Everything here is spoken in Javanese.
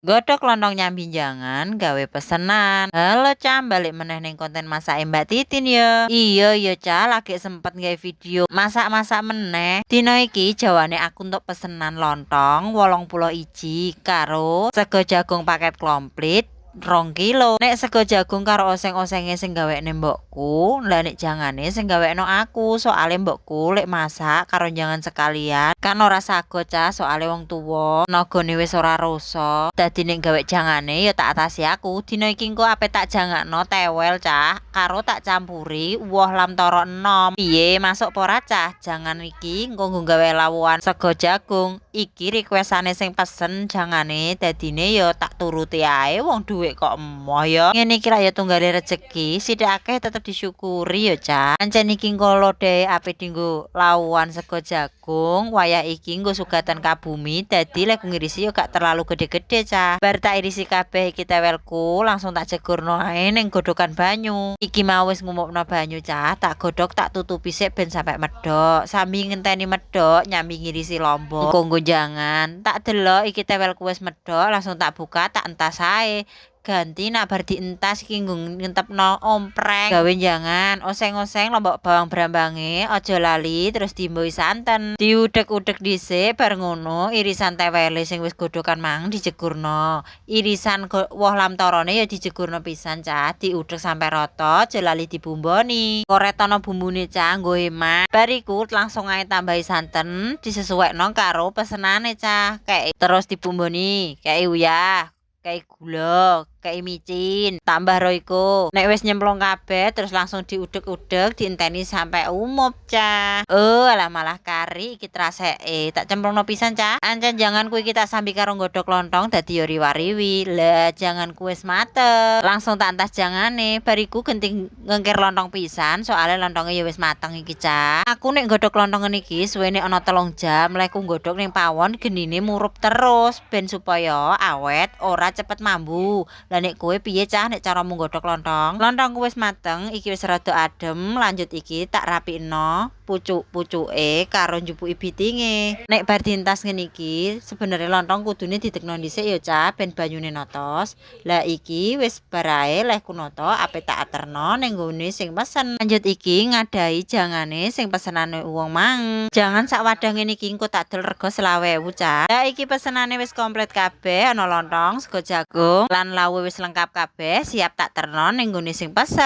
Godhog lontong nyambi jangan gawe pesenan. Halo, Cah, balik meneh ning konten masak Mbak Titin ya. Iya ya, Cah, lagi sempet gawe video masak-masak meneh. Dino iki jawane aku entuk pesenan lontong 80 iji karo sego jagung paket komplit 2 kilo. Nek sego jagung karo oseng-osenge sing gawekne mbokku, lah nek jangane sing gawekno aku, soale mbokku lek masak karo jangan sekalian kan ora sago, Cah, soale wong tuwa, tenagane wis ora rasa. Dadi nek gawe jangane ya tak atasi aku. Dina iki engko ape tak jangakno tewel, Cah, karo tak campuri woh lamtoro enom. Piye, masuk apa ora, Cah? Jangan iki engko nggo gawe lawuhan sego jagung. Iki requestane sing pesen jangane, dadine ya tak turuti ae, wong dhuwit kok emoh ya. Ngene iki lak ya tunggale rejeki, sithik akeh tetep disyukuri ya, Cah. Ancen iki engko lodhe ape dienggo lawuhan sego jagung, wayah iki nggo sugatan kabumi, dadi lek ngirisi yo gak terlalu gede-gede, Cah. Bar tak irisi kabeh iki tewelku, langsung tak jegurno ae ning godhogan banyu. Iki mau wis ngumupno banyu, Cah, tak godhog, tak tutupi sik ben sampe medhok. Sambi ngenteni medhok, nyambi ngirisi lombok. Engko nggo jangan. Tak delok iki tewelku wis medhok, langsung tak buka, tak entas ae. Ganti nak bar dientas iki nggo ngentepno ompreng gawe jangan oseng-oseng lombok bawang brambange aja lali, terus diimbuhi santen, diudek-udek dhisik. Bar ngono irisan tewele sing wis godhogan mang dijegurno, irisan woh lamtorone ya dijegurno pisan, Cah, diudek sampe rata, aja lali dibumboni, koretono bumbune, Cah, nggo hemat. Bar iku langsung ae tambahi santen disesuaikno karo pesenane, Cah, kayak terus dibumboni, kei uyah, kei gula, kei micin, tambah Royco. Nek wis nyemplung kabeh terus langsung diudek-udek, dienteni sampai umup, Cah. Oh, alah, malah kari iki traseke. Tak cemplungno pisan, Cah. Ancen jangan kuwi iki tak sambi karo nggodhog lontong, dadi yo riwa-riwi. Lah, jangan wis mateng. Langsung tak entas jangane. Bar iku genti ngengkir lontong pisan, soalnya lontongnya ya wis mateng iki, Cah. Aku nek nggodhog lontong ngene iki suwene ana 3 jam, lek ku nggodhog ning pawon genine murup terus ben supaya awet, ora cepet mambu. Lah, nek kowe piye, Cah, nek caramu nggodhog lontong? Lontongku wis mateng, iki wis rada adem, lanjut iki tak rapikno pucuk-pucuke karo njupuki bitinge. Nek bar dientas ngene iki, sebenere lontong kudune didekno dhisik ya, Cah, ben banyune notos. Lah, iki wis bar ae lehku noto, ape tak aterno ning nggone sing pesen. Lanjut iki ngadahi jangane sing pesenane wong mang. Jangan sak wadah ngene iki engko tak dol rega 25.000, Cah. Lah, iki pesenane wis komplit kabeh, ana lontong, sego jagung, lan lawuhe wis lengkap kabeh, siap tak terno ning nggone sing pesen.